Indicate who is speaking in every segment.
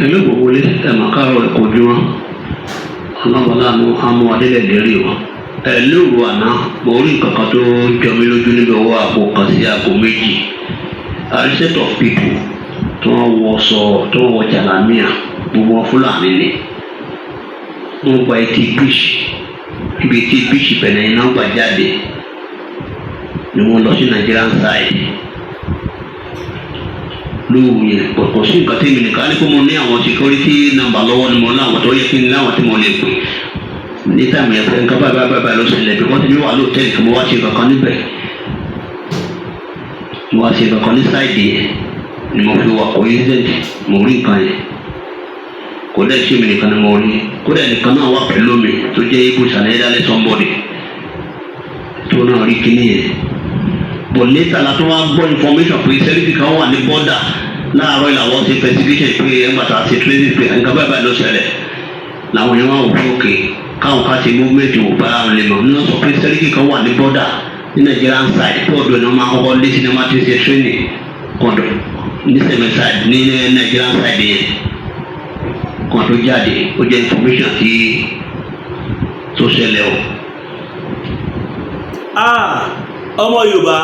Speaker 1: Ẹlú gbogbo lé, ẹ mà káàárọ̀, ẹ kojú wọn. Ọlọ́mọláàánú amú adélẹ̀ lérí o. Ẹ lóru àná, mo rí nǹkan kan tó jọ mí lójú níbi owó 1:30 sí 2:00. A set of people tí wọ́n wọ sọ, tí wọ́n wọ jàlámíà, gbogbo wọn Fúlàní ni. Wọ́n gba etí beach, ibi etí beach bẹ̀rẹ̀ iná gbà jáde ni wọ́n lọ sí Nigerian side lóru yẹn. Kò sí nǹkan tí mi nìkan ní kó mo ní àwọn security number lọ́wọ́ ni mo láwọn tó yẹ kí n láwọn tí mo lè pè ní time yẹn pé nǹkan báyìí báyìí báyìí ló ṣẹlẹ̀, bí wọ́n ti ní wà lóòtẹ́ẹ̀lì kí mo wá ṣe kankan níbẹ̀. Mo wá ṣe kankan ní side yẹn ni mo fi wà coincident, mo rí nǹkan yẹn. Kò dẹ́ ṣé mi nìkan ni mo rí, kó dẹ̀ nìkan náà wà pẹ̀lú mi tó jẹ́ ibo sàlẹ̀ somebody tó náà rí kíní yẹn. But later la tó wá gbọ́ information pé sẹ́ríkì kan wà ní border. Láàárọ̀ ìlàwọ́ ṣe investigation pé ẹgbàá ta ṣe tracing pé nǹkan báyìí báyìí ló ṣẹlẹ̀, làwọn yẹn wá wò pé òkè káwọn ká ṣe movement wò bá àwọn lè mọ̀ nínú sọ pé sẹ́ríkì kan wà ní border ní Nigerian side, pé ọ̀dọ̀ ni wọ́n máa kọ́kọ́ lé sí ní wọ́n máa ti ṣe training kọ̀dọ̀ ní sẹ̀mẹ̀ side, ní Nigerian side yẹn kan tó jáde. Ó jẹ́ information tí tó ṣẹlẹ̀ o.
Speaker 2: Ah, ọmọ Yorùbá,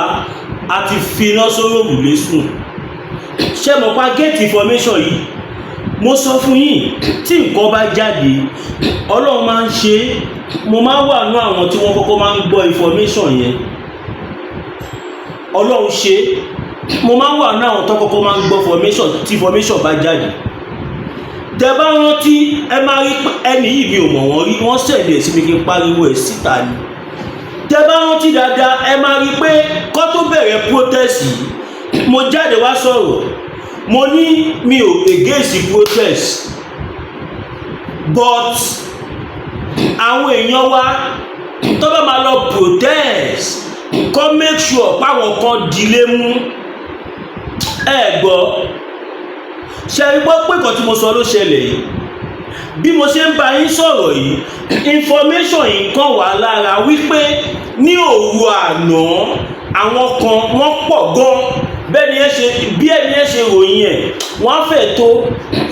Speaker 2: a ti finá sórí òrùlé sùn. Ṣé mo pa get information yìí? Mo sọ fún yín, tí nǹkan bá jáde, Ọlọ́run máa ń ṣe é, mo máa ń wà ní àwọn tí wọ́n kọ́kọ́ máa ń gbọ́ information yẹn. Ọlọ́run ṣe é, mo máa ń wà ní àwọn tó kọ́kọ́ máa ń gbọ́ information tí information bá jáde. Tẹ bá rántí, ẹ máa rí ẹni yìí, mi ò mọ̀ wọ́n rí, wọ́n send ẹ̀ sí mi kí n pariwo ẹ̀ síta ni. Tẹ bá rántí dáadáa, ẹ máa rí pé kó tó bẹ̀rẹ̀ protest yìí, mo jáde wá sọ̀rọ̀. Mo ní mi ò against protest, but àwọn èèyàn wa tó bá máa lọ protest, kó make sure páwọn kan dilé mú. Ẹ gbọ́, ṣe rí gbọ́ pé nǹkan tí mo sọ ló ṣẹlẹ̀ yìí. Bí mo ṣe ń bá yín sọ̀rọ̀ yìí, information yìí kàn wá lára wípé ní òru àná, àwọn kan wọ́n pọ̀ gan. Bẹ́ẹ̀ ni ẹ ṣe, bí ẹni ẹ ṣe ròyìn ẹ̀, wọ́n á fẹ́ tó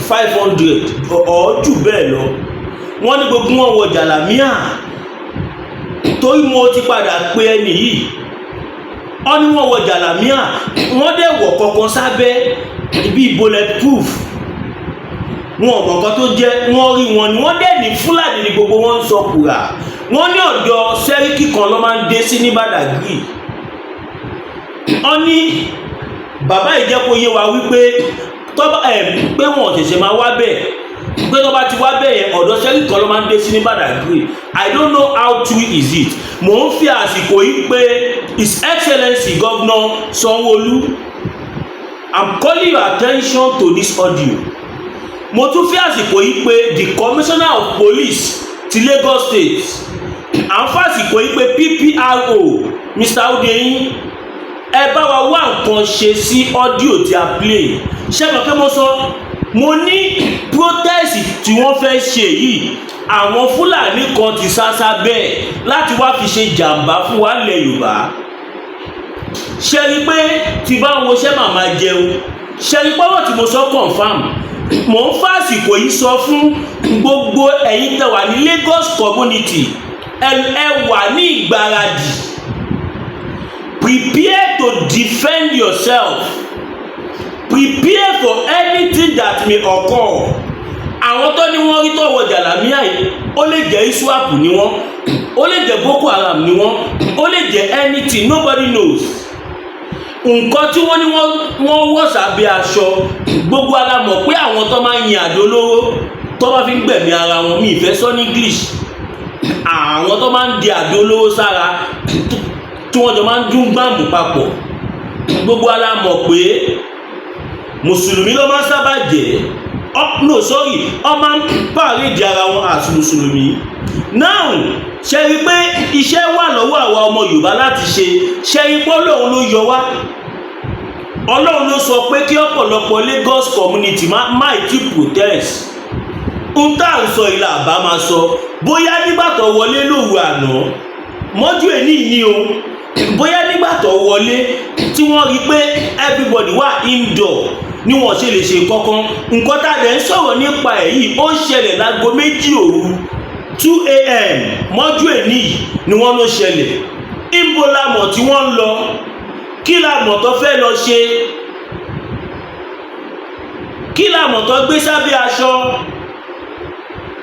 Speaker 2: 500 or jù bẹ́ẹ̀ lọ. Wọ́n ní gbogbo wọn wọ jàlámíà, torí mo ti padà pe ẹni yìí. Wọ́n ní wọ́n wọ jàlámíà, wọ́n dẹ̀ wọ̀ kankan sábẹ́ bíi bulletproof. Wọn ò mọ̀ nǹkan tó jẹ́. Wọ́n rí wọn ni wọ́n dẹ̀ ní Fúlàní ní gbogbo wọn ń sọ kùrà. Wọ́n ní ọ̀dọ̀ sẹ́ríkì kan ló máa ń dé sí ní Badagry. Wọ́n ní bàbá yìí jẹ́ kó yé wa wípé tọ́ba ẹ̀ pé wọn ò ṣẹ̀ṣẹ̀ máa wá bẹ́ẹ̀, pé tọ́ba ti wá bẹ́ẹ̀ yẹn, ọ̀dọ̀ sẹ́ríkì kan ló máa ń dé sí ní Badagry. I don't know how true is it. Mò ń fi àsìkò yìí pé His Excellency Governor Sanwó-Olú, I'm calling your attention to this audio. Mo tún fi àsìkò yìí pé the Commissioner of Police ti Lagos State. À ń fàsìkò yìí pé PPRO Mr. Udeyin, ẹ bá wa wá nǹkan ṣe sí audio tí a play. Ṣé mo pé mo sọ, mo ní protest tí wọ́n fẹ́ ṣe yìí, àwọn Fúlàní kan ti sásá bẹ́ẹ̀ láti wá fi ṣe jàǹbá fún wa ilẹ̀ Yorùbá. Ṣe rí pé tí bá ń wo ṣẹ́ màmá jẹun, ṣe rí pọ́wọ́ tí mo sọ confam. Mò ń fàsìkò yìí sọ fún gbogbo ẹ̀yin tẹ́ wà ní Lagos community, ẹ wà ní ìgbáradì. Prepare to defend yourself, prepare for anything that may occur. Àwọn tó ní wọ́n rí tọ́wọ́ jàlámíà yìí, ó lè jẹ́ ISWAP ni wọ́n, ó lè jẹ́ Boko Haram ni wọ́n, ó lè jẹ́ anything, nobody knows. Nǹkan tí wọ́n ní wọ́n wọ̀ sábẹ́ aṣọ, gbogbo ara mọ̀ pé àwọn tó máa ń yin àdó olóró tó bá fi ń gbẹ̀mí ara wọn, mi ìfẹ́ sọ ní English, àwọn tó máa ń di àdó olóró sára tí wọ́n jọ máa ń dún gbàmù papọ̀, gbogbo ara mọ̀ pé mùsùlùmí ló máa ń sábà jẹ́. No, sorry, ọ máa ń parade ara wọn as mùsùlùmí. Now, ṣe rí pé iṣẹ́ wà lọ́wọ́ àwa ọmọ Yorùbá láti ṣe. Ṣe rí pé Ọlọ́run ló yọ wá? Ọlọ́run ló sọ pé kí ọ̀pọ̀lọpọ̀ Lagos community má ti protest. N tá à ń sọ ìlà àbá máa sọ bóyá nígbà tó wọlé lóru àná mọ́jú èní ní o, bóyá nígbà tó wọlé tí wọ́n rí pé everybody wà indoor. Ni wọ́n ṣe lè ṣe kankan. Nǹkan tá a dẹ̀ ń sọ̀rọ̀ nípa ẹ̀ yìí, ó ṣẹlẹ̀ láago 2 òru, 2 a.m. mọ́jú èní yìí ni wọ́n ló ṣẹlẹ̀. Ibo la mọ̀ tí wọ́n ń lọ? Kí la mọ̀ tó fẹ́ lọ ṣe? Kí la mọ̀ tó gbé sábẹ́ aṣọ?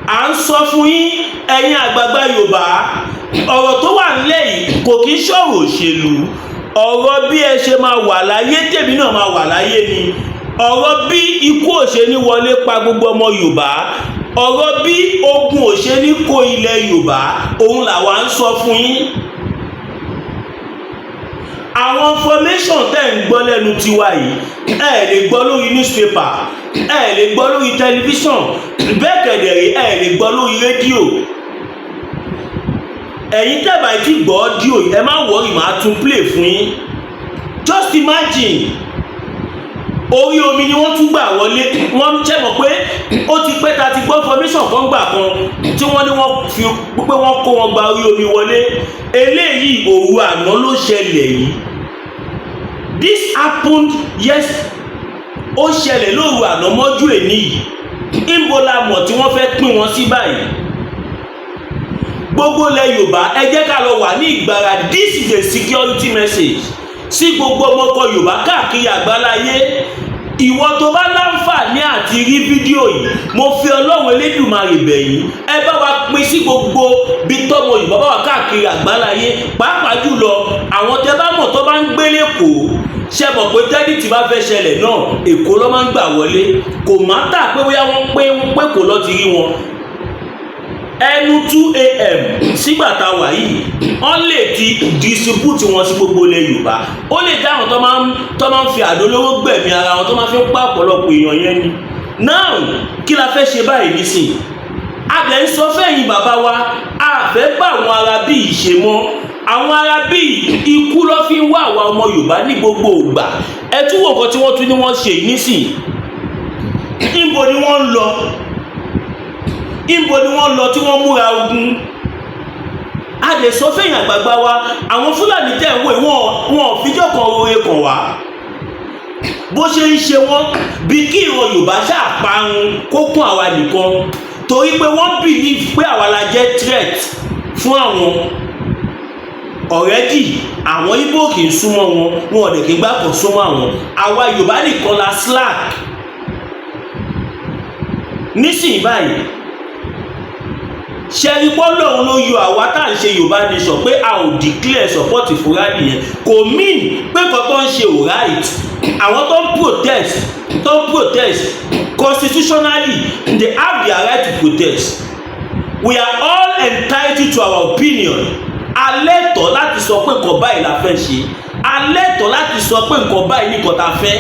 Speaker 2: À ń sọ fún yín, ẹ̀yin àgbààgbà Yorùbá, ọ̀rọ̀ tó wà nílẹ̀ yìí kò kí ń ṣọ̀rọ̀ òṣèlú. Ọ̀rọ̀ bí ẹ ṣe máa wà láyé, tèmi náà máa wà láyé ni. Ọ̀rọ̀ bí ikú òṣèlú wọlé pa gbogbo ọmọ Yorùbá, ọ̀rọ̀ bí ogun òṣèlú kó ilẹ̀ Yorùbá, òun làwa ń sọ fún yín. Àwọn information tẹ́ ń gbọ́ lẹ́nu tiwa yìí, ẹ lè gbọ́ lórí newspaper, ẹ lè gbọ́ lórí tẹlifíṣàn, bẹ́ẹ̀ kẹ̀dẹ̀rẹ̀ ẹ lè gbọ́ lórí rédíò. Ẹ̀yin tẹ́bà tí gbọ́ audio, ẹ má worry, máa tún play fún yín. Just imagine, orí omi ni wọ́n tún gbà wọlé. Wọ́n ṣe mọ̀ pé ó ti pẹ́ ta ti gbọ́ information kan gbà kan tí wọ́n ní wọ́n fi pé wọ́n kó wọn gba orí omi wọlé. Eléyìí, òru àná ló ṣẹlẹ̀ yìí. This happened, yes, ó ṣẹlẹ̀ lóru àná mọ́jú èní yìí. Níbo la mọ̀ tí wọ́n fẹ́ pín wọn sí báyìí? Gbogbo ilẹ̀ Yorùbá, ẹ jẹ́ ká lọ wà ní ìgbáradì. This is a security message sí gbogbo ọmọkọ Yorùbá káàkiri àgbáláyé. Ìwọ tó bá láǹfààní àti rí fídíò yìí, mo fi Ọlọ́run Elédùmarè bẹ̀ yín, ẹ bá wa pín sí gbogbo bí tọ́mọ Yorùbá bá wà káàkiri àgbáláyé, pàápàá jùlọ àwọn tẹ bá mọ̀ tó bá ń gbé lẹ́kọ̀ọ́. Ṣe mọ̀ pé tẹ́lí tí bá fẹ́ ṣẹlẹ̀ náà, Èkó ló máa ń gbà wọlé. Kò má tà pé bóyá wọ́n pé pé kò lọ́ ti rí wọn ẹnu 2 a.m. sígbà tá a wà yìí, wọ́n lè ti distribute wọn sí gbogbo ilẹ̀ Yorùbá. Ó lè dá àwọn tó máa ń fi àdó olóró gbẹ̀mí ara wọn, tó máa fi ń pa ọ̀pọ̀lọpọ̀ èèyàn yẹn ni. Now, kí la fẹ́ ṣe báyìí nísìn? A dẹ̀ ń sọ fẹ́yìn bàbá wa, a fẹ́ bá àwọn ará bí yìí ṣe mọ́. Àwọn ará bí ikú ló fi ń wá àwa ọmọ Yorùbá ní gbogbo ìgbà. Ẹ tún wò nǹkan tí wọ́n tún ní wọ́n ṣe yìí nísìn. Níbo ni wọ́n ń lọ? Níbo ni wọ́n lọ tí wọ́n múra ogun? A lè sọ fẹ́yìn àgbààgbà wa, àwọn Fúlàní tẹ̀ ń wò, wọn ò fíjọ́ kan oore kàn wá. Bó ṣe ń ṣe wọ́n bí kí ìran Yorùbá ṣàparun kó kún àwa nìkan, torí pé wọ́n believe pé àwa la jẹ́ threat fún àwọn. Already, àwọn Ìgbò kì í súnmọ́ wọn, wọn ò dẹ̀ kí gbà kàn súnmọ́ àwọn. Àwa Yorùbá nìkan la slack nísìnyí báyìí. Ṣẹ́rí pọ́lọ́run ló yọ àwa tá à ń ṣe Yorùbá Nation pé a ò declare support fún rally yẹn. Kò mean pé nǹkan tó ń ṣe ò right. Àwọn tó ń protest, constitutionally they have their right to protest. We are all entitled to our opinion. A lẹ́tọ̀ọ́ láti sọ pé nǹkan báyìí la fẹ́ ṣe. A lẹ́tọ̀ọ́ láti sọ pé nǹkan báyìí nìkan ta fẹ́.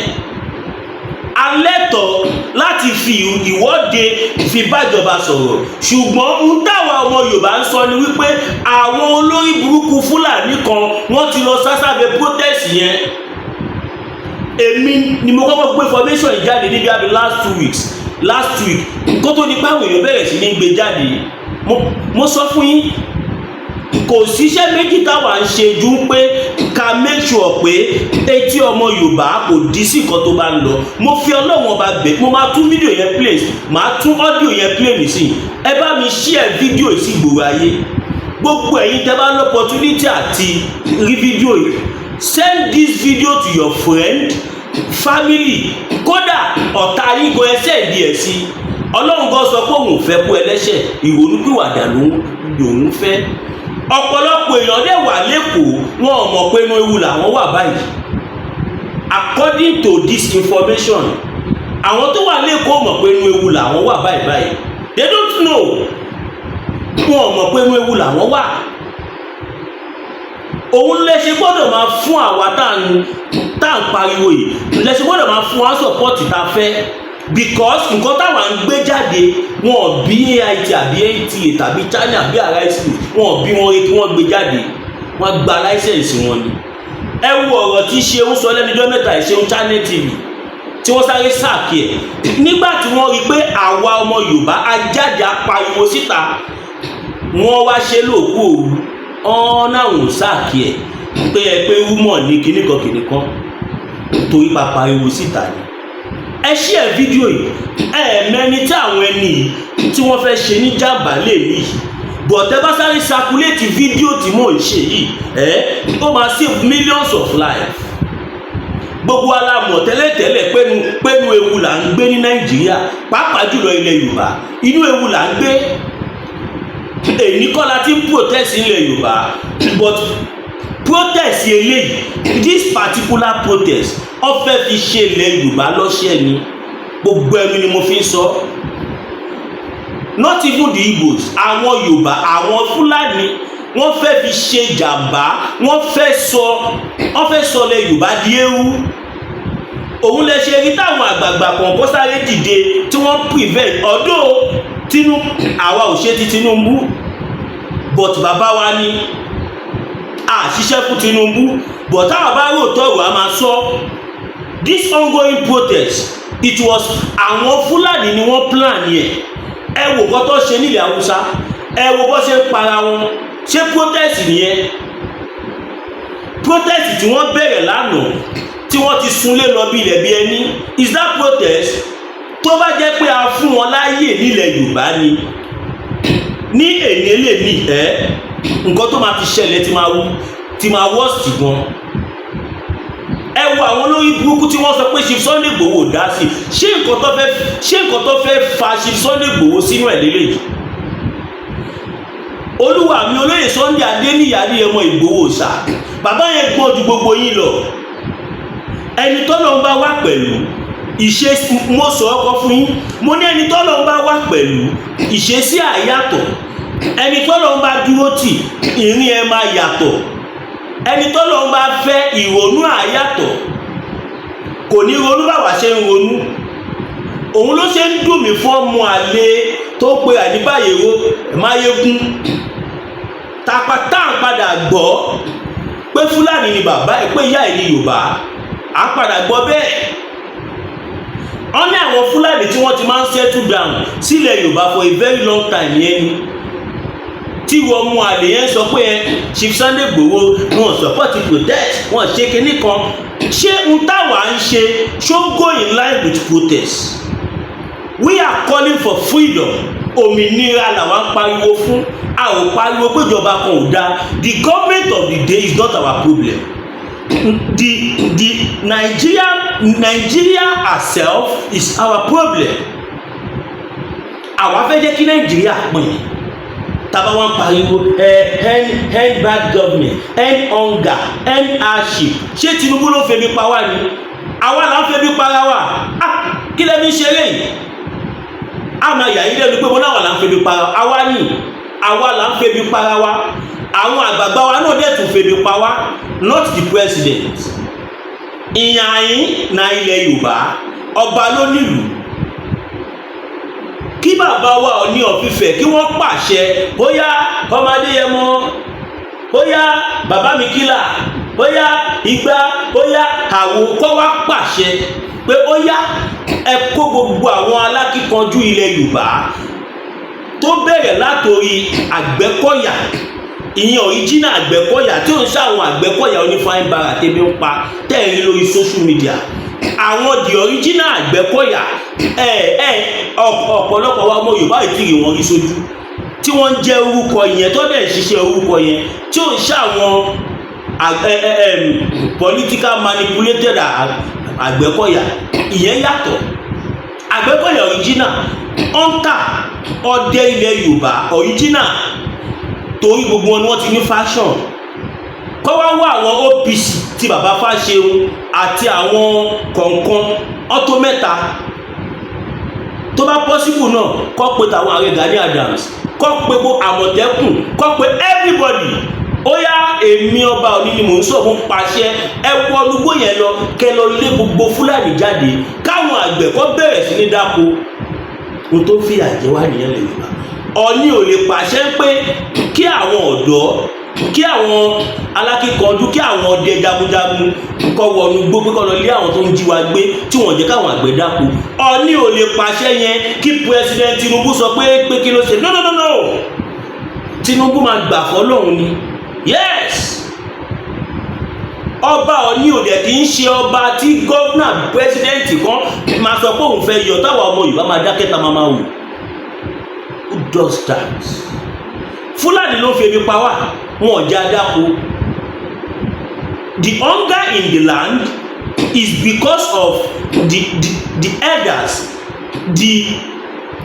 Speaker 2: A lẹ́tọ̀ọ́ láti fi ìwọ́de fi bájọba sọ̀rọ̀. Ṣùgbọ́n ń táwa ọmọ Yorùbá ń sọ ni wípé àwọn olórí burúkú Fúlàní kan, wọ́n ti lọ sásábẹ́ protest yẹn. Èmi ni mo kọ́kọ́ gbé information yìí jáde níbi àbí last 2 weeks, last week, kó tó di pé àwọn èèyàn bẹ̀rẹ̀ sí ní gbé jáde. Mo sọ fún yín, kò síṣẹ́ méjì táwa ń ṣe ju pé ká make sure pé etí ọmọ Yorùbá kò dí sí nǹkan tó bá ń lọ. Mo fi Ọlọ́run Ọba bẹ̀, mo máa tún fídíò yẹn play, máa tún audio yẹn play nísìn. Ẹ bá mi share fídíò yìí sí gbòòrò ayé. Gbogbo ẹ̀yin tẹ́ bá l'opportunity àti rí fídíò yìí, send this video to your friend, family, kódà ọ̀tá yín gan, ẹ send ẹ̀ sí. Ọlọ́run gan sọ pé òun ò fẹ́ kú ẹlẹ́ṣẹ̀, ìrònúpìwàdà lòun fẹ́. Ọ̀pọ̀lọpọ̀ èèyàn dẹ̀ wà lẹ́kọ̀ọ́, wọn ò mọ̀ pé inú ewu làwọn wà báyìí. According to this information, àwọn tó wà lẹ́kọ̀ọ́ mọ̀ pé inú ewu làwọn wà báyìí báyìí. They don't know. Wọn ò mọ̀ pé inú ewu làwọn wà. Òun lẹ ṣe gbọ́dọ̀ máa fún àwa tá à ń pariwo yìí, lẹ ṣe gbọ́dọ̀ máa fún wa support tá a fẹ́, because nǹkan táwa ń gbé jáde, wọn ò bí AIT àbí NTA tàbí Channels àbí Arise, wọn ò bí wọn rí kí wọ́n gbé jáde. Wọ́n gba license wọn ni. Ẹ wo ọ̀rọ̀ tí Ṣeun sọ lẹ́nu ọjọ́ mẹ́ta, Ṣeun Channel TV, tí wọ́n sáré sack ẹ̀ nígbà tí wọ́n rí i pé àwa ọmọ Yorùbá a jáde, apariwo síta. Wọ́n wá ṣe lóòkú òru ọ̀nà àwọn sack ẹ̀ pé ẹ pé rumour ní kíníkan kíníkan, torí pa pariwo síta ni. Ẹ share fídíò yìí. Ẹ mẹ́ni tí àwọn ẹni yìí tí wọ́n fẹ́ ṣe ní jàǹbá lè ní yìí, but ẹ bá sáré circulate fídíò tí mò ń ṣe yìí, ẹ ó máa save millions of lives. Gbogbo wa la mọ̀ tẹ́lẹ̀tẹ́lẹ̀ pẹ́nu ewu là ń gbé ní Nàìjíríà, pàápàá jùlọ ilẹ̀ Yorùbá. Inú ewu là ń gbé. Èyí kọ́ la ti ń protest ilẹ̀ Yorùbá, but protest eléyìí, this particular protest, wọ́n fẹ́ fi ṣe ilẹ̀ Yorùbá lọ́ṣẹ́ ni. Gbogbo ẹnu ni mo fi ń sọ. Not even the Igbos, àwọn Yorùbá, àwọn Fúlàní, wọ́n fẹ́ fi ṣe jàǹbá. Wọ́n fẹ́ sọ ilẹ̀ Yorùbá di ewu. Òun lè ṣe rí táwọn àgbààgbà kọ̀ọ̀kan sáré dìde tí wọ́n prevent ọ̀dọ́ Tinubu. Àwa ò ṣe ti Tinubu, but bàbá wa ní a ṣiṣẹ́ fún Tinubu, but táwa bá rò tọrọ, a máa sọ. This ongoing protest, it was àwọn Fúlàní ni wọ́n plan yẹn. Ẹ wò kọ́ tó ṣe nílẹ̀ Haúsá, ẹ wo bó ṣe ń para wọn. Ṣé protest nìyẹn? Protest tí wọ́n bẹ̀rẹ̀ lánàá, tí wọ́n ti sunlé lọ bí ilẹ̀ bí ẹni, is that protest? Tó bá jẹ́ pé a fún wọn láàyè nílẹ̀ Yorùbá ni ní èní lè ní ẹ, nǹkan tó máa ti ṣẹlẹ̀ ti máa wú, ti máa worst gan. Ẹ wo àwọn olórí burúkú tí wọ́n sọ pé Chief Sunday Igboho dá sí. Ṣé nǹkan tó fẹ́ fa Chief Sunday Igboho sínú ẹ̀ lélẹ́yìí? Olúwa mi, olóyè Sunday Adéníyì Adéyẹmọ Ìgbòho ṣá, bàbá yẹn gbọ́n ju gbogbo yín lọ. Ẹni tọ́lọ́ ń bá wà pẹ̀lú ìṣe, mo sọ ọkọ fún yín, mo ní ẹni tọ́lọ́ ń bá wà pẹ̀lú, ìṣesí àyàtọ̀. Ẹni tọ́lọ́ ń bá dúró tì, ìrìn ẹ máa yàtọ̀. Ẹni tọ́lọ́ ń bá fẹ́, ìrònú àyàtọ̀. Kò ní ronú báwa ṣe ń ronú. Òun ló ṣe ń dùn mí fún ọmọ àlè tó pe àdìbáyèrò máyégún tapatá. Ń padà gbọ́ pé Fúlàní ni bàbá ẹ̀, pé ìyá ẹ̀ ní Yorùbá. À ń padà gbọ́ bẹ́ẹ̀. Wọ́n ní àwọn Fúlàní tí wọ́n ti máa ń settle down sílẹ̀ Yorùbá for a very long time yẹn ni tí wọ́n mú àlè yẹn sọ pé ẹ Chief Sunday Igboho, wọn support protest, wọn ṣe kinní kan. Ṣé n táwa ń ṣe, ṣó go in line with protest? We are calling for freedom. Òmìnira làwa ń pariwo fún. A ò pariwo pé ìjọba kan ò dáa. The government of the day is not our problem. The Nigeria herself is our problem. Àwa fẹ́ jẹ́ kí Nàìjíríà pín. Tàbá wọn pariwo ẹ end bad government, end hunger, end hardship, ṣé Tinubu ló febi pa wá ni? Àwa là ń febi para wa. Ah, kí lẹ́ni ṣe léyìí? A máa yà yín lẹ́nu pé mo náà là ń febi para àwa ni. Àwa là ń febi para wa. Àwọn àgbààgbà wa náà dẹ̀ tún febi pa wá, not the president. Ìyàn na ilẹ̀ Yorùbá, ọba ló nílùú. Kí bàbá wa Ọọ̀ni of Ifẹ̀, kí wọ́n pàṣẹ, bóyá ọmọ Adéyẹmọ, bóyá bàbá mi kílà, bóyá igbá, bóyá àwo, kọ́ wá pàṣẹ pé ó yá, ẹ kó gbogbo àwọn alákíkanjú ilẹ̀ Yorùbá, tó bẹ̀rẹ̀ látòrí Àgbẹ̀kọ̀yà, ìyẹn original Àgbẹ̀kọ̀yà, tí ò ń ṣàwọn Àgbẹ̀kọ̀yà onífáìn bara tẹ́bí ń pa tẹ́ẹ̀rí lórí social media, àwọn the original Àgbẹ̀kọ̀yà. Ẹ ẹ ọ̀pọ̀lọpọ̀ wa ọmọ Yorùbá ìtìrì wọn rí sójú, tí wọ́n ń jẹ́ orúkọ yẹn, tó dẹ̀ ń ṣiṣẹ́ orúkọ yẹn, tí ò ń ṣàwọn political manipulated Àgbẹ̀kọ̀yà, ìyẹn yàtọ̀. Àgbẹ̀kọ̀yà original hunter, ọdẹ ilẹ̀ Yorùbá original, torí gbogbo wọn ni wọ́n ti ní fashion. Kọ́ wá wá àwọn OPC tí bàbá Fáṣeun àti àwọn kọ̀ọ̀kan ọ̀tọ̀ mẹ́ta, tó bá possible náà, kọ́ pé tàwọn ààrẹ Gani Adams, kọ́ pé gbogbo Àmọ̀tẹ́kùn, kọ́ pé everybody. Ó yá, èmi ọba òní ni mò ń sọ fún pàṣẹ, ẹ wọnúgbó yẹn lọ, kẹ lọ lé gbogbo Fúlàní jáde, káwọn àgbẹ̀ kọ́ bẹ̀rẹ̀ sí ní dáko. Ohun tó fìyà jẹ wá nìyẹn lè Yorùbá. Ọ̀ní ò lè pàṣẹ pé kí àwọn ọ̀dọ́, kí àwọn alákíkanjú, kí àwọn ọdẹ jagunjagun kọ́ wọnú gbó pé kọ́ lọ lé àwọn tó ń jí wa gbé, tí wọ́n jẹ́ káwọn àgbẹ̀ dáko. Ọ̀ní ò lè pàṣẹ yẹn kí President Tinubu sọ pé kí ló ṣe. No, no, no, no, Tinubu máa gbà fọlọ́run ni. Yes, Ọba Ọ̀ní ò dẹ̀ kì í ṣe ọba tí governor, president kan máa sọ pé òun fẹ́ yọ, táwa ọmọ Yorùbá máa dákẹ́, ta máa wò. Who does that? Fúlàní ló ń fi ebi pa wá, wọn ò jẹ́ adáko. The hunger in the land is because of the elders, the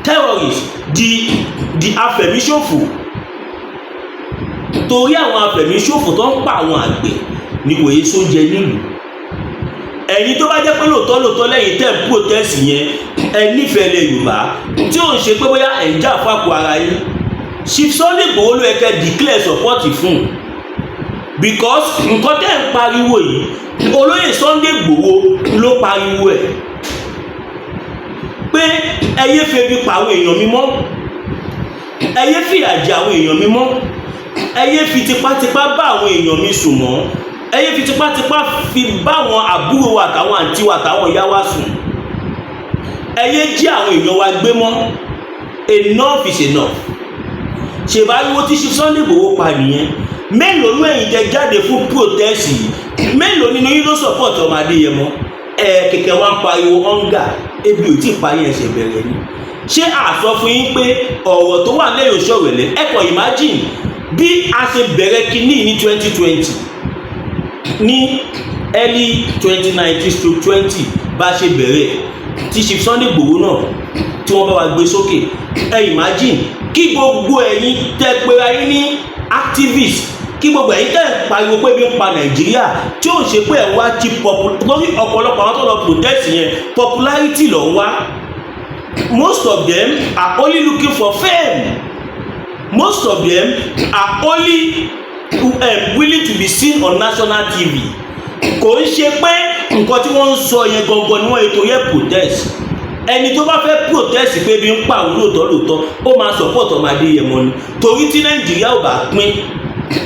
Speaker 2: terrorists, the afẹ̀míṣòfò. Torí àwọn afẹ̀míṣòfò tó ń pa àwọn àgbẹ̀ ni kò yé sóúnjẹ nílùú. Ẹ̀yin tó bá jẹ́ pé lóòótọ́ lóòótọ́ lẹ́yìn tẹ́ ń protest yẹn, ẹ nífẹ̀ẹ́ ilẹ̀ Yorùbá, tí ò ń ṣe pé bóyá ẹ̀ ń jà fún àpò ara yín, Chief Sunday Igboho ló yẹ kẹ́ declare support fún, because nǹkan tẹ́ ń pariwo yìí, olóyè Sunday Igboho ló pariwo ẹ̀ pé ẹ yé febi pa àwọn èèyàn mi mọ́, ẹ yé fìyà jẹ àwọn èèyàn mi mọ́, ẹ yé fi tipátipá bá àwọn èèyàn mi sùn mọ́, ẹ yé fi tipátipá fi bá àwọn àbúrò wa àtàwọn àǹtí wa àtàwọn ìyá wa sùn, ẹ yé jí àwọn èèyàn wa gbé mọ́. Enough is enough. Ṣèbáriwo tí Chief Sunday Igboho pa nìyẹn. Mélòó nú ẹ̀yin tẹ́ jáde fún protest yìí, mélòó nínú yín ló support ọmọ Adéyẹmọ? Ẹ kẹ̀kẹ́ wá ń pariwo hunger, ebi ò tí ì parí, ẹsẹ̀ bẹ̀rẹ̀ ni. Ṣé àsọ fún yín pé ọ̀rọ̀ tó wà lẹ́yìn òṣòrẹ̀lẹ̀? Ẹ kàn imagine bí a ṣe bẹ̀rẹ̀ kínní ní 2020, ní early 2019/20, bá a ṣe bẹ̀rẹ̀ tí Chief Sunday Igboho náà tí wọ́n bá wa gbé sókè. Ẹ imagine kí gbogbo ẹ̀yin tẹ́ pera yín ní activist, kí gbogbo ẹ̀yin tẹ́ ń pariwo pé ebi ń pa Nàìjíríà, tí ó ń ṣe pé ẹ̀ wá cheap popular, lórí ọ̀pọ̀lọpọ̀ àwọn tó lọ protest yẹn, popularity ló ń wá. Most of them are only looking for fame. Most of them are only willing to be seen on national TV. Kò ń ṣe pé nǹkan tí wọ́n ń sọ yẹn gangan ni wọ́n ètò yẹ protest. Ẹni tó bá fẹ́ protest pé ebi ń pa òun lóòótọ́ lóòótọ́, ó máa support ọmọ Adéyẹmọ ni, torí tí Nàìjíríà ò bá pín,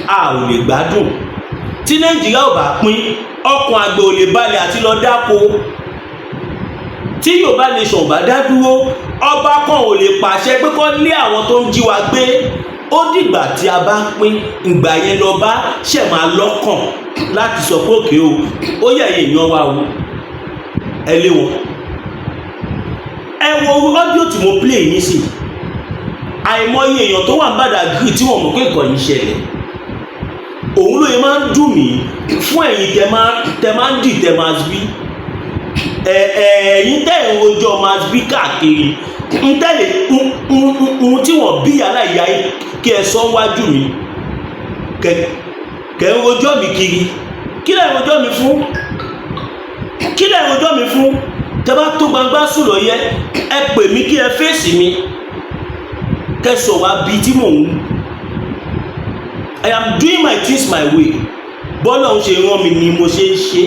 Speaker 2: a ò lè gbádùn. Tí Nàìjíríà ò bá pín, ọkàn àgbẹ̀ ò lè balẹ̀ àti lọ dáko. Tí Yorùbá Nation ò bá dá dúró, ọba kan ò lè pàṣẹ pé kó lé àwọn tó ń jí wa gbé. Ó dìgbà tí a bá pín, ìgbà yẹn lọ bá ṣẹ̀ máa lọ́kàn láti sọ pé òkè o, ó yẹ èèyàn wa o, ẹ lé wọn. Ẹ wo audio tí mo play nísìn, àìmọye èèyàn tó wà ní Badagry tí wọ́n mọ̀ pé nǹkan yìí ṣẹlẹ̀. Òun ló yẹ máa ń dùn mí fún ẹ̀yin tẹ máa ń dì tẹ máa bí ẹ, ẹ̀yin tẹ́ ẹ̀ ń rojọ́ máa bí káàkiri ń tẹ́lẹ̀ ohun tí wọ́n bí yàrá ìyá yìí kí ẹ sọ wájú mi kẹ ń rojọ́ mi kiri. Kí lẹ̀ ń rojọ́ mi fún? Kí lẹ̀ ń rojọ́ mi fún? Tẹ bá tó gbangba sùn lọ yẹ, ẹ pè mí kí ẹ fèsì mi, kẹ sọ wá bí tí mò ń. I am doing my things my way. Bọ́lá ń ṣe rán mi ni mo ṣe ń ṣe.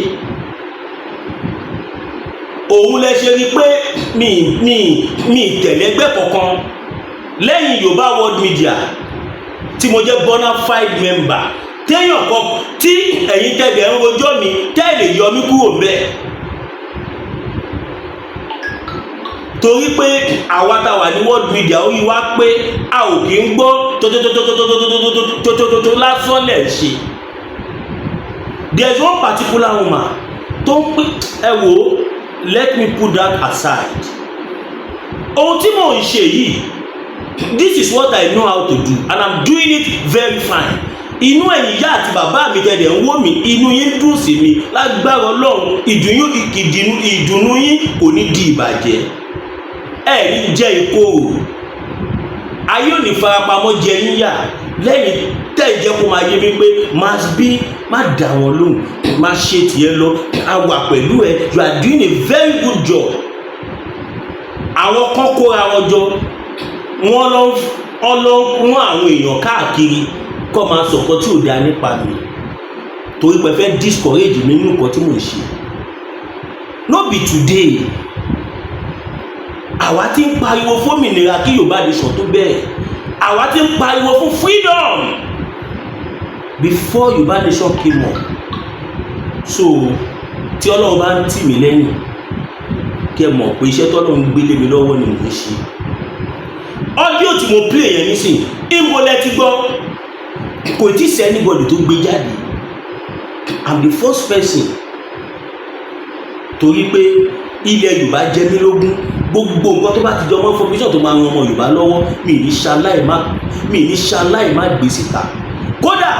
Speaker 2: Òun lẹ ṣe rí pé mi tẹ̀lé ẹgbẹ́ kankan lẹ́yìn Yorùbá World Media tí mo jẹ́ bona fide member. Téèyàn kan tí ẹ̀yin tẹ̀lé ń rojọ́ mi tẹ́lẹ̀ yọ mí kúrò ńbẹ̀, torí pé àwa tá wà ní world media, ó yí wá pé a ò kí ń gbọ́ tótótótótótótótótótótótótó lásán lẹ̀ ṣe. There is one particular woman tó ń pín. Ẹ wò ó, let me put that aside. Ohun tí mò ń ṣe yìí, this is what I know how to do and I'm doing it very fine. Inú ẹ̀yin ìyá àti bàbá mi tẹ̀lé ń wò mí, inú yín dùn sí mi. Lágbára Ọlọ́run, ìdùnnú yín kò ní di ìbàjẹ́. Ẹ ní jẹ́ ìkorò ayé, ò ní farapamọ́ jẹ yín yà. Lẹ́yìn tẹ́ ẹ̀ jẹ́ kó máa yé mi pé má bí má dà wọ́n lóhùn, má ṣe tiẹ̀ lọ, a wà pẹ̀lú ẹ, you are doing a very good job. Àwọn kan kóra wọn jọ, wọ́n lọ rán àwọn èèyàn káàkiri kọ́ máa sọ̀kọ́ tí ò dáa nípa mi, torí pé fẹ́ discourage mi nínú nǹkan tí mò ń ṣe. No be today. Àwa ti ń pariwo fómìnira kí Yorùbá Nation tó bẹ́ẹ̀. Àwa ti ń pariwo fún freedom before Yorùbá Nation came up. So tí Ọlọ́run bá ń tì mí lẹ́yìn, kí ẹ mọ̀ pé iṣẹ́ tọ́lọ́run gbélé mi lọ́wọ́ ni mò ń ṣe. Audio tí mo play yẹn nísìn, ìbò lẹ ti gbọ́? Kò tí sí anybody tó gbé jáde. I'm the first person, torí pé ilẹ̀ Yorùbá jẹ mí lógún. Gbogbo nǹkan tó bá ti jọ mọ́ information tó máa ran ọmọ Yorùbá lọ́wọ́, mi ní ṣaláì má gbé síta. Kódà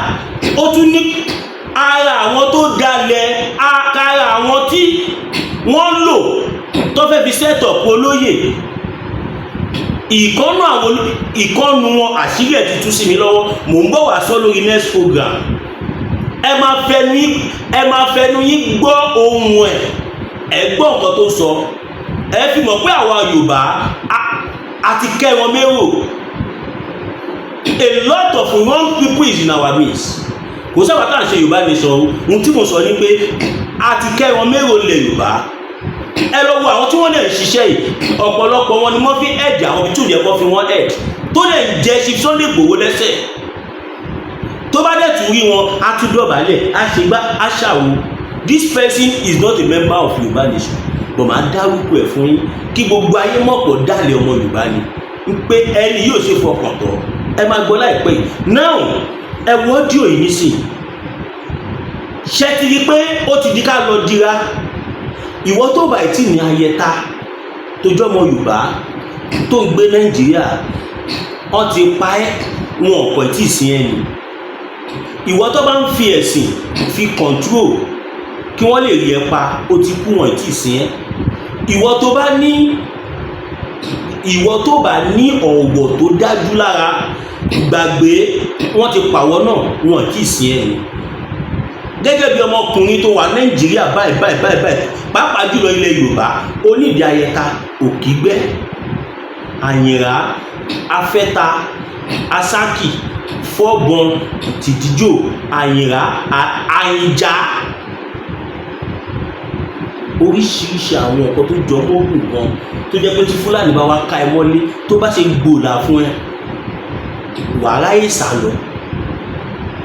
Speaker 2: ó tún ní ara àwọn tó dalẹ̀, ara àwọn tí wọ́n lò tó fẹ́ fi set up olóyè ìkọ́nù, àwọn ìkọ́nù wọn, àṣírí ẹ̀ ti tú sí mi lọ́wọ́. Mò ń bọ̀ wá sọ lórí next program. Ẹ máa fẹnu yín gbọ́ ohun ẹ̀, ẹ gbọ́ nǹkan tó sọ, ẹ fi mọ̀ pé àwa Yorùbá a ti kẹ́ wọn mérò. A lot of wrong people is in our midst. Kò sábà tá à ń ṣe Yorùbá nation. Ohun tí mo sọ ni pé a ti kẹ́ wọn mérò lẹ̀ Yorùbá. Ẹ lọ wo àwọn tí wọ́n lè ṣiṣẹ́ yìí, ọ̀pọ̀lọpọ̀ wọn ni wọ́n fi head àwọn ibi tí ò yẹ kó fi wọ́n head, tó lè jẹ́ Chief Sunday Igboho lẹ́sẹ̀. Tó bá dẹ̀ tún rí wọn, á tún dọ̀bálẹ̀, á ṣe gbá, á ṣàwo. This person is not a member of Yorùbá nation, but màá dárúkọ ẹ̀ fún yín kí gbogbo ayé mọ̀pọ̀ dálẹ̀ ọmọ Yorùbá ni, ń pé ẹni yóò ṣe fọkàn tán. Ẹ máa gbọ́ láìpẹ́ yìí. Now, ẹ wo audio yìí nísìnyí. Ṣé ti rí pé ó ti di ká lọ dira? Ìwọ tó bá tí ní ayẹta, tó jọmọ Yorùbá tó ń gbé Nàìjíríà, wọ́n ti pa ẹ́, wọn ò pọ̀ tí ì sí ẹ ní. Ìwọ tó bá ń fi ẹ̀sìn fi control kí wọ́n lè rí ẹ pa, ó ti kú, wọn tí ì sí ẹ. Ìwọ tó bá ní ọ̀wọ̀ tó dájú lára, gbàgbé, wọ́n ti pàwọ́ náà, wọn tí ì sí ẹ ní. Gẹ́gẹ́ bí ọmọkùnrin tó wà Nàìjíríà báyìí báyìí báyìí báyìí, pàápàá jùlọ ilẹ̀ Yorùbá, onídìí ayẹta, Òkìgbẹ́, Àyìnrá, Afẹ́ta, Asákì, Fọ́bọn, Tìdíjò, Àyìnrá, Àyìnjá, oríṣiríṣi àwọn nǹkan tó jọ mọ́ ògùn gan, tó jẹ́ pé tí Fúlàní bá wá ká ẹ mọ́lé, tó bá ṣe gbòòlà fún ẹ, wàá ráyè sá lọ,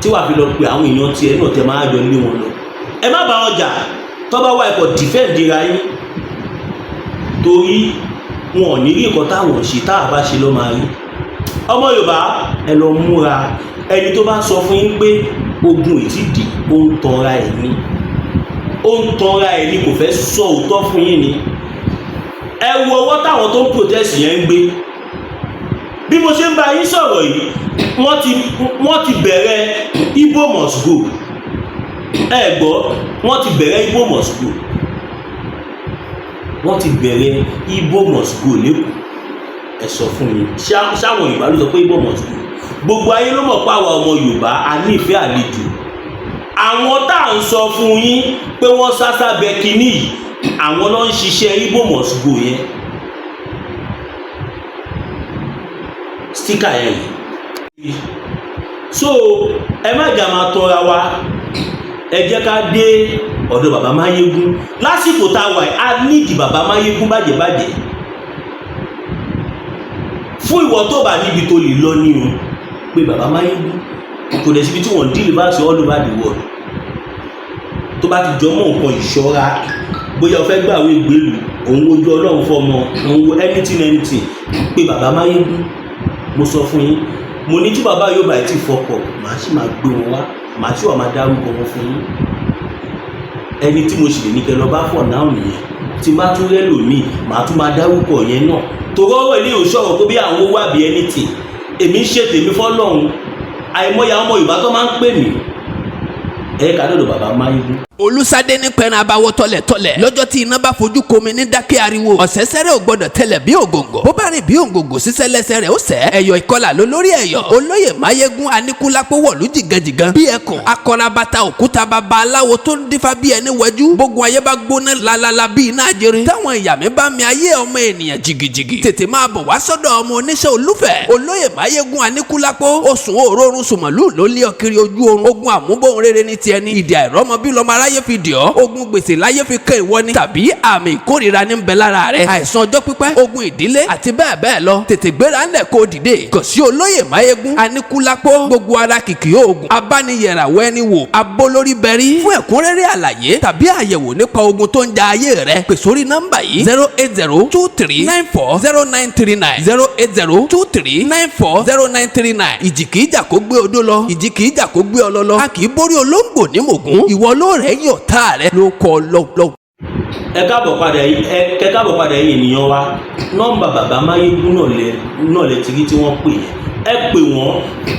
Speaker 2: tí wàá fi lọ pe àwọn èèyàn tiẹ̀ náà, tẹ máa jọ lé wọn lọ. Ẹ má bá wọn jà. Tó bá wà, ẹ̀kọ́ defend ra yín, torí wọn ò ní rí nǹkan táwọn ṣe. Táwa bá ṣe ló máa rí. Ọmọ Yorùbá, ẹ lọ múra. Ẹni tó bá sọ fún yín pé ogun ìtìdí, ó ń tanra ẹ̀ ní, ó ń tanra ẹ̀ ní, kò fẹ́ sọ òótọ́ fún yín ni. Ẹ wo ọwọ́ táwọn tó ń protest yẹn ń gbé. Bí mo ṣe ń bá yín sọ̀rọ̀ yìí, wọ́n ti bẹ̀rẹ̀ "Igbo must go". Ẹ gbọ́, wọ́n ti bẹ̀rẹ̀ "Igbo must go". Wọ́n ti bẹ̀rẹ̀ "Igbo must go" lẹ́kọ̀ọ́. Ẹ sọ fún mi, ṣáwọn Yorùbá ló sọ pé "Igbo must go"? Gbogbo ayé ló mọ̀ pé àwa ọmọ Yorùbá a nífẹ̀ẹ́ àlejò. Àwọn tá à ń sọ fún yín pé wọ́n sá sábẹ́ kínní yìí, àwọn ló ń ṣiṣẹ́ "Igbo must go" yẹn. Sticker yẹn rèé. So ẹ má jà máa tọra wa. Ẹ jẹ́ ká dé ọ̀dọ̀ bàbá Máyégún lásìkò tá a wà yìí. A nídìí bàbá Máyégún bàjẹ́bàjẹ́. Fún ìwọ tó bá níbi tó lè lọ ní o pé bàbá Máyégún, kò dẹ̀ síbi tí wọ́n deliver sí all over the world. Tó bá ti jọ mọ́ nǹkan ìṣọ́ra, bóyá o fẹ́ gbàwé gbèlú, òun wojú Ọlọ́run fọmọ, òun wo anything anything, pé bàbá Máyégún. Mo sọ fún yín, mo ní tí bàbá yóò bá ti fọkọ̀, màá sì máa gbé wọn wá, màá sì wà máa dárúkọ wọn fún yín. Ẹni tí mo sì lè ní kẹ́ lọ bá fọ̀ náà nìyẹn. Tí n bá tún rẹ́ lòmíì, màá tún máa dárúkọ yẹn náà, torí ọ̀rọ̀ ilé ìṣòro pé bí àwọn owó àbí anything, èmi ń ṣe tèmi fọ́lọ́run. Àìmọye àwọn ọmọ Yorùbá tó máa ń pè mí, ẹ ká lọ́dọ̀ bàbá Máyégún.
Speaker 3: Olùsádé ní pẹ̀rẹ̀ abawọ tọ̀lẹ̀tọ̀lẹ̀ lọ́jọ́ tí iná bá fojú komi ní dákẹ́ ariwo. Ọ̀sẹ̀sẹ̀rẹ̀ ò gbọ́dọ̀ tẹlẹ̀ bí ògòǹgò, bó bá rìn bí ògòǹgò, sísẹ́ lẹ́sẹ̀ rẹ̀ ó sẹ́. Ẹ̀yọ̀ ìkọlà ló lórí ẹ̀yọ̀. Olóyè Máyégún Aníkúlápó wọ̀lú jìgànjìgàn bí ẹkùn akọrabata òkúta, baba aláwo tó ń dífá bí ẹni wẹjú. Gbogbo ayé bá gbóná lalala bí iná ajere, táwọn ìyá mi bá mi ayé ọmọ ènìyàn jìgìjìgì, tètè máa bọ̀ wá sọ́dọ̀ ọmọ oníṣẹ́ olúfẹ̀, olóyè Máyégún Aníkúlápó. Oṣù òórùn sùmọ̀lú ló lé ọ kiri ojú oorun. Ogun àmúbọ̀n rere ní tiẹ̀ ní ìdí àìrọ́mọ bí lọ́mọ aráyé. láyé fi dì ọ́, ogun gbèsè láyé fi kẹ́ ìwọ ni, tàbí àmì ìkórìíra ní ń bẹ lára rẹ, àìsàn ọjọ́ pípẹ́, ogun ìdílé àti bẹ́ẹ̀ bẹ́ẹ̀ lọ. Tètè gbéra ńlẹ̀ kó dìde kàn sí olóyè Máyégún Aníkúlápó, gbogbo ara kìkì oògùn abániyẹ̀ràwọ̀ ẹni wò abólórí bẹ̀rí. Fún ẹ̀kúnrẹ́rẹ́ àlàyé tàbí àyẹ̀wò nípa ogun tó ń ja ayé rẹ, pè sórí nọ́mbà yìí: 08023940939, 08023940939. Ìjì kìí jà kó gbé odó lọ, ìjì kìí jà kó gbé ọlọ lọ. A kì í borí olóńgbò ní mògún. Ìwọ ló rẹ̀ yàn tá rẹ ló kọ́ lọ́wọ́.
Speaker 2: Ẹ káàbọ̀ padà, ẹ káàbọ̀ padà yìí, ènìyàn wa. Nọ́mbà bàbá Máyégún náà lẹ ti rí tí wọ́n pè yẹn. Ẹ pè wọ́n,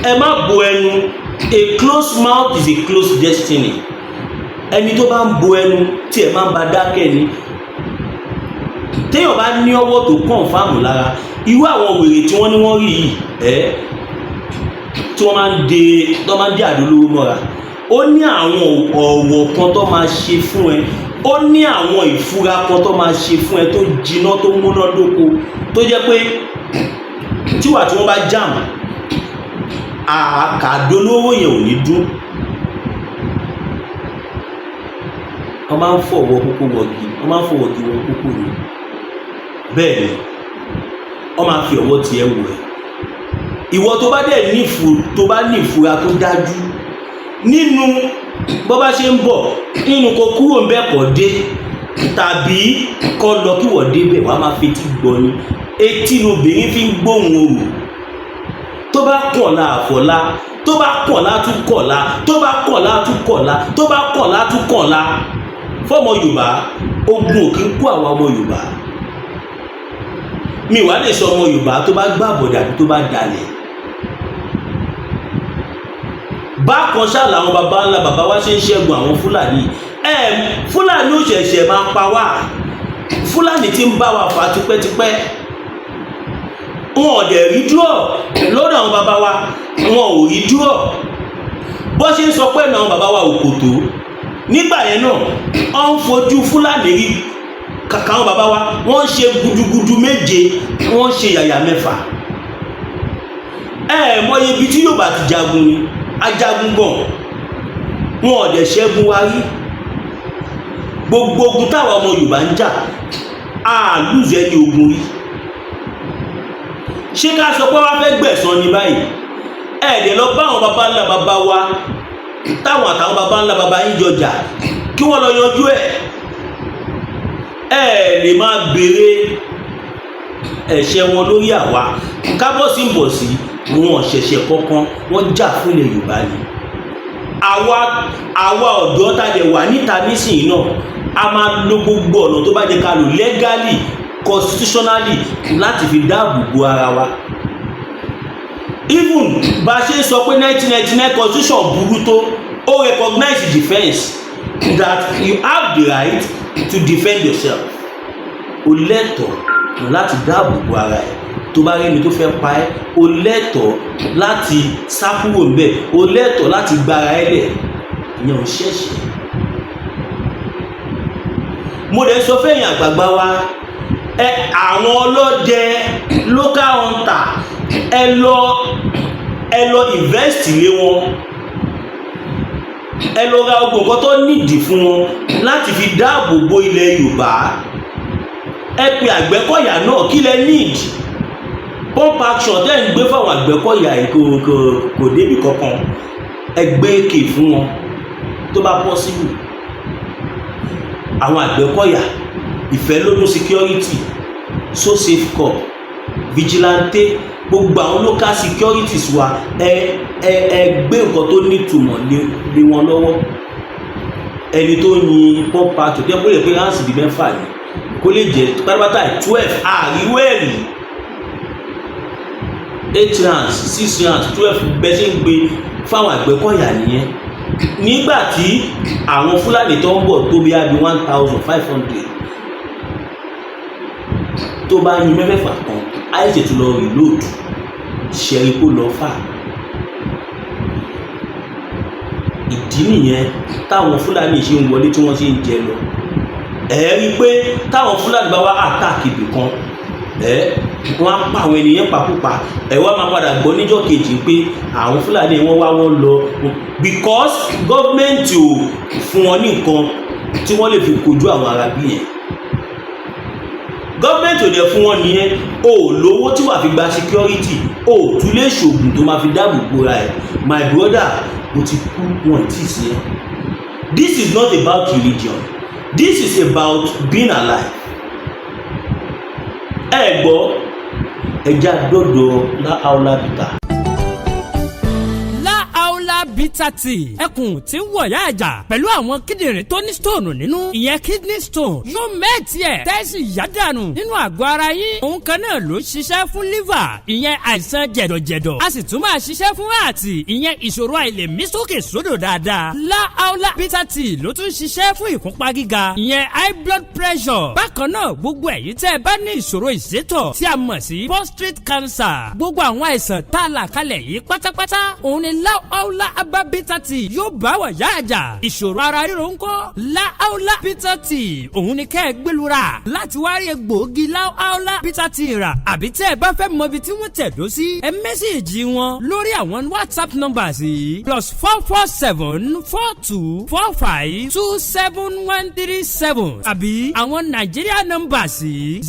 Speaker 2: ẹ má bo ẹnu. A closed mouth is a closed destiny. Ẹni tó bá ń bo ẹnu tí ẹ máa ń ba dákẹ́ ni. Téèyàn bá ní ọwọ́ tó confirm lára irú àwọn wèrè tí wọ́n ní wọ́n rí yìí, ẹ́ tí wọ́n máa ń de tó máa ń dé àdó olóró mọ́ra, ó ní àwọn ọ̀wọ̀ kan tó máa ṣe fún ẹ, ó ní àwọn ìfura kan tó máa ṣe fún ẹ tó jiná, tó múnádóko, tó jẹ́ pé tíwà tí wọ́n bá jam àkàdólóró yẹn ò ní dún. Wọ́n máa ń fọwọ́ kókó wọ̀gì, wọ́n máa ń fọwọ́ kí wọ́n kókó ni. Bẹ́ẹ̀ ni wọ́n máa fi ọwọ́ tiẹ̀ wò ẹ́. Ìwọ tó bá dẹ̀ ní tó bá ní ìfura tó dájú nínú bó bá ṣe ń bọ̀ nínú, kó kúrò ń bẹ́ẹ̀ kọ́ dé tàbí kọ́ lọ kí wọ́n débẹ̀, wàá máa fetí gbọ́ ni. Etí lobìnrin fi ń gbóhùn orò. Tó bá kọ̀la àfọ̀la, tó bá kọ̀la tún kọ̀la, tó bá kọ̀la tún kọ̀la, tó bá kọ̀la tún kọ̀la. Fọmọ Yorùbá, ogun ò kí ń kó àwa ọmọ Yorùbá. Mi wàá lè sọ ọmọ Yorùbá tó bá gbàbọ̀dà àbí tó bá dalẹ̀. Bákan ṣáà làwọn baba ńlá baba wa ṣe ń ṣẹ́gun àwọn Fúlàní. Ẹ Fúlàní ò ṣẹ̀ṣẹ̀ máa pa wá. Fúlàní ti ń bá wa fà tipẹ́tipẹ́. Wọn ò dẹ̀ rí dúró lọ́dọ̀ àwọn baba wa, wọn ò rí dúró. Bó ṣe ń sọ pé àwọn baba wa ò kò tó nígbà yẹn náà, wọ́n ń fojú Fúlàní rí kàkà. Àwọn baba wa, wọ́n ń ṣe gudugudu méje, wọ́n ń ṣe yàyà mẹ́fà. Ẹ mọye ibi tí Yorùbá ti jagun ni. Ajagun gan, wọn ò dẹ̀ ṣẹ́gun wa rí. Gbogbo ogun táwa ọmọ Yorùbá ń jà, a lùzẹ́ ní ogun rí. Ṣé ká sọ pé wọ́n fẹ́ gbẹ̀san ní báyìí? Ẹ dẹ̀ lọ bá àwọn baba ńlá baba wa táwọn àtàwọn baba ńlá baba yín jọjà, kí wọ́n lọ yanjú ẹ̀. Ẹ lè máa béèrè ẹ̀ṣẹ̀ wọn lórí àwa. Kábọ̀sí ń bọ̀ sí wọn ṣẹ̀ṣẹ̀ kankan. Wọ́n jà fún ilẹ̀ Yorùbá ni. Àwa ọ̀dọ́ tá a dẹ̀ wà níta nísìnyí náà, a máa lo gbogbo ọ̀nà tó bá jẹ́ ká lò legally, constitutionally, láti fi dáàbò bo ara wa. Even bá a ṣe ń sọ pé 1999 constitution burú tó, ó recognize defence, that you have the right to defend yourself. O lẹ́tọ̀ọ́ láti dáàbò bo ara ẹ̀. Tó bá rẹ́ni tó fẹ́ pa ẹ́, o lẹ́tọ̀ọ́ láti sá kúrò ńbẹ̀, o lẹ́tọ̀ọ́ láti gbára ẹ lẹ̀. Ìyẹn ò ṣẹ̀ṣẹ̀. Mo dẹ̀ sọ fẹ́yìn àgbààgbà wa, ẹ àwọn ọlọ́dẹ, local hunter, ẹ lọ invest lé wọn. Ẹ lọ ra ogun nǹkan tó nídìí fún wọn láti fi dáàbò bo ilẹ̀ Yorùbá. Ẹ pe Àgbẹ̀kọ̀yà náà. Kí lẹ need? Pump action tẹ́ ń gbé fáwọn Àgbẹ̀kọ̀yà yìí kò débi kankan. Ẹ gbé èké fún wọn tó bá possible. Àwọn Àgbẹ̀kọ̀yà, Ìfẹ́lódún security, So Safe Corps, vigilante, gbogbo àwọn local securities wa, ẹ gbé nǹkan tó nítumọ̀ lé wọn lọ́wọ́. Ẹni tó yin pump action tó yẹ kó lè pé rounds di 6 ni, kó lè jẹ́ pátápátá 12. Àríwẹ̀rì 8 rounds, 6 rounds, 12, bẹ́ẹ̀ ṣe ń gbé fáwọn Àgbẹ̀kọ̀yà nìyẹn. Nígbà tí àwọn Fúlàní tó ń bọ̀ tó bí i 1500, tó bá yin mẹ́fẹ̀ẹ̀fà kan, àìsè tó lọ reload ṣẹ̀rí kó lọ fà. Ìdí nìyẹn táwọn Fúlàní ṣe ń wọlé, tí wọ́n ṣe ń jẹ lọ. Ẹ rí i pé táwọn Fúlàní bá wá attack ibì kan, ẹ Wọ́n á pa àwọn ènìyàn pakúpa. Ẹ̀ wá máa padà gbọ́ níjọ́ kejì pé àwọn Fúlàní wọ́n wá, wọ́n lọ, because government ò fún wọn ní nǹkan tí wọ́n lè fi kojú àwọn arábí yẹn. Government ò dẹ̀ fún wọn nìyẹn. O ò lówó tí wàá fi gba security, o ò tún lè ṣoògùn tó máa fi dáàbò bora ẹ̀. My brother, o ti kú, wọn tí ì sí ẹ. This is not about religion, this is about being alive. Ẹ gbọ́, ẹja dọ́dọ̀ Láàúlá Bitter.
Speaker 4: Láàúlá Bitter Tea, ẹkùn tí ń wọ̀yá àjà pẹ̀lú àwọn kíndìnrín tó ní stone nínú, ìyẹn kidney stone, yóò mẹ́ẹ̀tì ẹ̀ tẹ́sí yádànù nínú àgọ́ ara yín. Òun kan náà ló ṣiṣẹ́ fún liver, ìyẹn àìsàn jẹ̀dọ̀jẹ̀dọ̀. A sì tún máa ṣiṣẹ́ fún heart, ìyẹn ìṣòro àìlèmí sókè sódò dáadáa. Láàúlá Bitter Tea ló tún ṣiṣẹ́ fún ìfúnpá gíga, ìyẹn high blood pressure. Bákan náà, gbogbo ẹ̀yin tẹ́ ẹ bá ní ìṣòro ìsétọ̀ tí a mọ̀ sí prostate cancer, gbogbo àwọn àìsàn tá a là kalẹ̀ yìí pátápátá, òun ni Láàúlá Herbal Bitter Tea yóò bá wà yá àjà. Ìṣòro ara ríro ńkọ́? Láàúlá Bitter Tea, òun ni kẹ́ ẹ gbẹlura láti wá rí egbòogi Láàúlá Bitter Tea rà, àbí tẹ́ ẹ bá fẹ́ mọ ibi tí wọ́n tẹ̀dó sí, ẹ message wọn lórí àwọn WhatsApp numbers yìí: +44 7424 527137, àbí àwọn Nàìjíríà numbers yìí: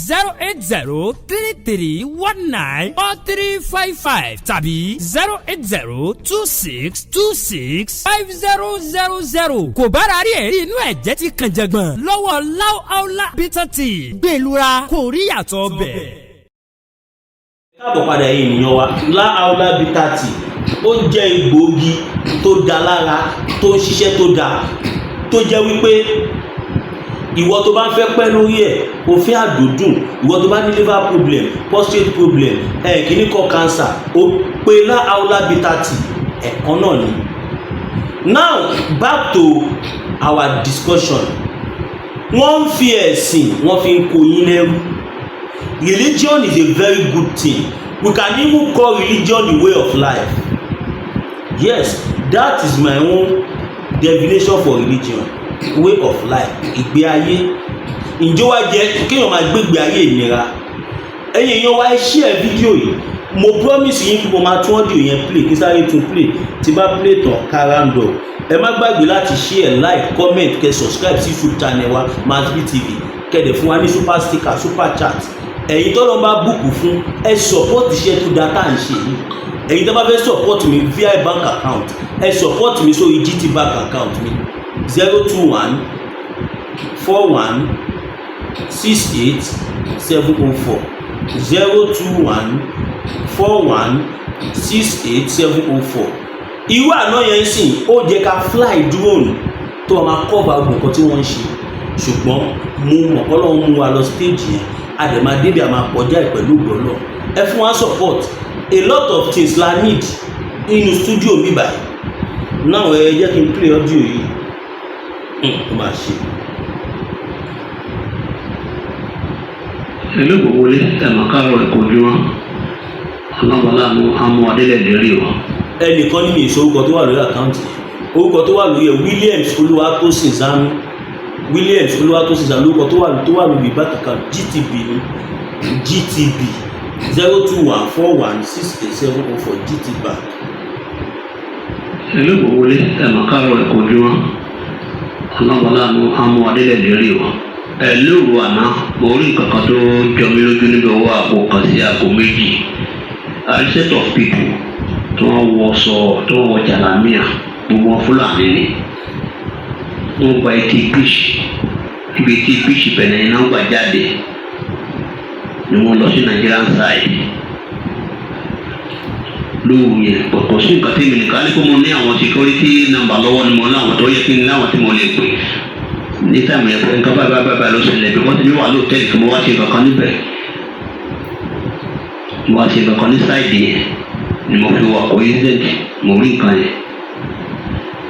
Speaker 4: 08033194355 tàbí 08026265000. Kò bára rí ẹ̀rí inú ẹ̀jẹ̀ ti kàn jẹ̀gbọ̀n lọ́wọ́ Láúláú Bitter Tea, gbẹ̀lura kò rí yàtọ̀ bẹ̀.
Speaker 2: Káàbọ̀ padà, ẹ̀yin ènìyàn wa. Láàúlá Bitter Tea, ó jẹ́ egbòogi tó da lára, tó ń ṣiṣẹ́ tó da, tó jẹ́ wípé ìwọ tó bá ń fẹ́ pẹ́ lórí ẹ̀, o fẹ́ àdódùn, ìwọ tó bá ní liver problem, prostate problem, ẹ̀ kìíní kọ́ cancer, o pé Láàúlá Bitter Tea, ẹ̀kan náà ni. Now, back to our discussion. Wọ́n ń fi ẹ̀sìn, wọ́n fi ń kó yín lẹ́rú. Religion is a very good thing. We can even call religion the way of life. Yes, that is my own definition for religion: way of life, ìgbé ayé. Ǹjẹ́ wá jẹ́ kéèyàn máa gbégbé ayé ìnira? Ẹ̀yin èèyàn wa, ẹ share fídíò yìí. Mo promise yín pé mo máa tún audio yẹn play. Kí sáré tún play, tí bá play tán, ká round up. Ẹ má gbàgbé láti share, like, comment, kẹ́ subscribe sí YouTube channel wa, Masbi TV. Kẹ́ dẹ̀ fún wa ní super sticker, super chat. Ẹ̀yin tọ́lọ́ bá bùkún fún, ẹ support iṣẹ́ tó dáa tá à ń ṣe yìí. Ẹ̀yin tó bá fẹ́ support mi via bank account, ẹ support mi sórí GT Bank account mi: 0214168704, 0214168704. Irú àná yẹn sìn, ó jẹ́ ká fly drone tó máa cover gbogbo nǹkan tí wọ́n ń ṣe, ṣùgbọ́n mo mọ̀ kọ́ lọ́wọ́ mú wa lọ stage yẹn, a dẹ̀ máa débi, a máa kọjá ẹ̀ pẹ̀lú gbọ́lọ̀. Ẹ fún wa support. A lot of things la need nínú studio mi báyìí now. Ẹ jẹ́ kí n play audio yìí. Ó máa ṣe.
Speaker 1: Ìlú gbogbo ní ẹ̀mọ̀ káàrọ̀ ẹ̀kọ́ ojúmọ́ ọlọ́mọláàmú amú adélẹ̀ lérí o.
Speaker 2: Ẹnìkan ní mi ìṣó orúkọ tó wà lórí account, orúkọ tó wà lórí ẹ, Williams Olúwatósìn Zanu, Williams Olúwatósìn Zanu, orúkọ tó wà lórí bank account, GTB ní GTB, 0214168704, GT Bank.
Speaker 1: Ìlú gbogbo ní ẹ̀mọ̀ káàrọ̀ ẹ̀kọ́ ojúmọ́ ọlọ́mọláàmú amú adélẹ̀ lérí o. Ẹ lóru àná, mo rí nǹkan kan tó jọ mí lójú níbi owó àpò kan sí aago 2. A set of people tó wọ́n wọṣọ, tó wọ́n wọ jàlámíà, gbogbo wọn Fúlàní ni. Wọ́n gba etí beach, ibi etí beach bẹ̀rẹ̀ iná gbà jáde ni wọ́n lọ sí Nigerian side lóru yẹn. Kò sí nǹkan tí mi nìkan ní kó mo ní àwọn security number lọ́wọ́ ni mo ní àwọn tó yẹ kí n ní àwọn tí mo lè pè ní time yẹn pé nǹkan báyìí báyìí báyìí ló ṣẹlẹ̀, bí wọ́n ti ní wà lóòtẹ́ẹ̀lì kí mo wá ṣe kankan níbẹ̀, mo wá ṣe kankan ní side yẹn ni mo fi wà coincident. Mo rí nǹkan yẹn,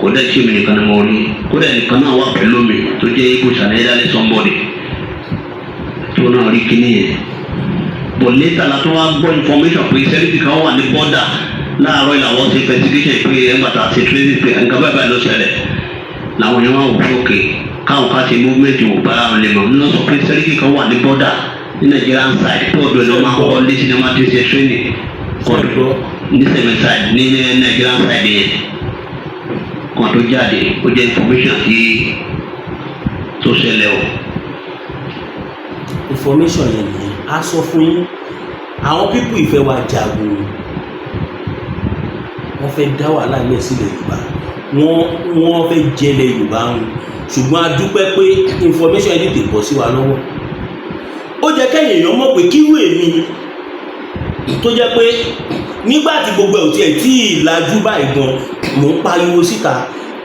Speaker 1: kò dẹ́ tí mi nìkan ni mo rí, kódà nìkan náà wà pẹ̀lú mi tó jẹ́ Igbo sanẹ́dálẹ́, somebody tó náà rí kíní yẹn. But later la tó wá gbọ́ information pé sẹ́ríkì kan wà ní border. Láàárọ̀ ìlàwọ́ ṣe investigation pé ẹgbàá ṣe tracing pé nǹkan báyìí báyìí ló ṣẹlẹ̀, làwọn yẹn wá wò fún òkè káwọn ká ṣe movement wò bá àwọn lè mọ̀ nínú sọ pé sẹ́ríkì kan wà ní border. Ní Nigerian side, port ni wọ́n máa kọ́kọ́ lé sí ní wọ́n máa ti ṣe training kọ́tù ní Sẹ̀mẹ̀ side, ní Nigerian side yẹn kan tó jáde. Ó jẹ́ information tí tó ṣẹlẹ̀ o.
Speaker 2: Information yẹn nìyẹn. A sọ fún yín, àwọn people ìfẹ́ wa jagun, wọ́n fẹ́ dá wàhálà ilẹ̀ sílẹ̀ Yorùbá, wọ́n fẹ́ jẹlẹ̀ Yorùbá ń, ṣùgbọ́n a dúpẹ́ pé information yẹn tètè bọ́ sí wa lọ́wọ́. Ó jẹ́ kẹ́yìn èèyàn mọ̀ pé kíwò èmi tó jẹ́ pé nígbà tí gbogbo ẹ̀ ò tiẹ̀ tí ì lajú báyìí gan, mò ń pariwo síta.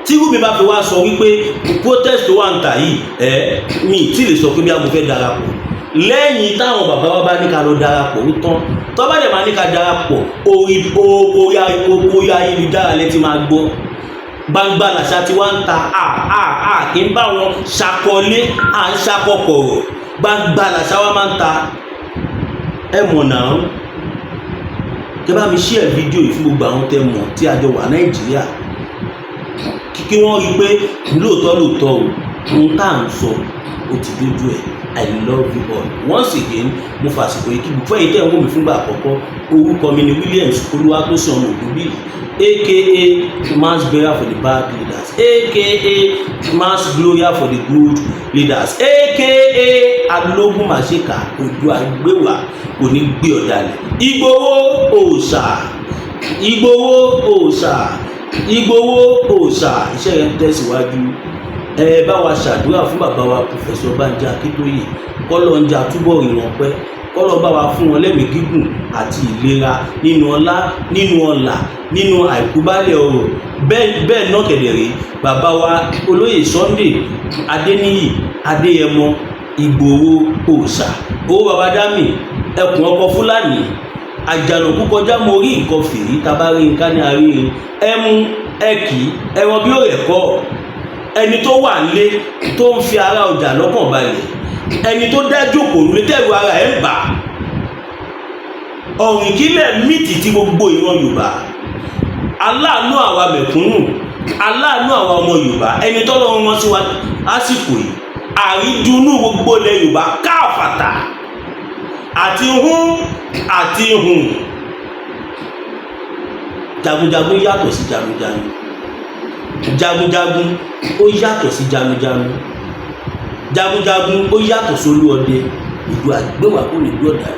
Speaker 2: Tí Rúmi bá fi wá sọ wípé protest tó wà ń tà yìí, ẹ mi tí lè sọ pé bí a mo fẹ́ darapọ̀ lẹ́yìn táwọn bàbá wa bá ní ká lọ darapọ̀. Ó tán, tó bá dẹ̀ máa ní ká darapọ̀, orí ayélujára lẹ ti máa gbọ́. Gbangba làṣà tí wọ́n ń ta. A a a kì í bá wọn ṣàkọlé, à ń ṣàkọkọ̀rọ̀. Gbangba làṣà wa máa ń ta. Ẹ mọ̀ náà, kẹ bá mi share fídíò yìí fún gbogbo àwọn tẹ mọ̀ tí a jọ wà Nàìjíríà, kí wọ́n rí i pé lóòótọ́ lóòótọ́ o, ohun tá à ń sọ ó ti dójú ẹ̀. I love you all. Once again, mo fàsìkò yìí kí gbogbo ẹ̀yin tẹ́ ń wò mí fúngbà àkọ́kọ́. Orúkọ mi ni Williams Olúwatósìn ọmọ Ògúnbíyì, aka mass burial for the bad leaders, aka mass gloria for the good leaders, aka alógún màṣíkà. Ojú àgbéwà kò ní gbé ọ̀dàlẹ̀. Ìgbòho òòṣà, Ìgbòho òòṣà, Ìgbòho òòṣà, iṣẹ́ rẹ̀ ń tẹ̀síwájú. Ẹ bá wa ṣàdúrà fún bàbá wa, Professor Banji Akíntóyè, kọ́lọ́ ń jà túbọ̀ ìwọ̀n pẹ́, kọ́lọ́ bá wa fún wọn lẹ́mìí gígùn àti ìlera, nínú ọlá, nínú ọlà, nínú àìkúbálẹ̀ ọrọ̀. Bẹ́ẹ̀ bẹ́ẹ̀ náà kẹ̀dẹ̀rẹ́, bàbá wa olóyè Sunday Adéníyì Adéyẹmọ Ìgbòho òòṣà, owó bàbá dami, ẹkùn ọkọ Fúlàní àjànàkú kọjá, mo rí nǹkan fìrí tabarí nǹkan ní àríyìn ẹmu ẹkì ẹran bí ó rẹ̀ kọ́. Ẹni tó wà nílé tó ń fi ara ọjà lọ́kàn balẹ̀, ẹni tó dá jókòó nílé tẹ̀rù ara ẹ̀ ń bà, ọ̀rìn kílẹ̀ mìtì tí gbogbo ìran Yorùbá, aláàánú àwa mẹ̀kúnnù, aláàánú àwa ọmọ Yorùbá, ẹni tọ́lọ́run rán sí wa lásìkò yìí, àrídùnnú gbogbo ilẹ̀ Yorùbá káàfàtà àti hún àti hùn. Jagunjagun yàtọ̀ sí jagunjagun, jagunjagun ó yàtọ̀ sí jagunjagun, jagunjagun ó yàtọ̀ sólú ọdẹ. Ìlú àgbéwà kò ní gbọ́dọ̀.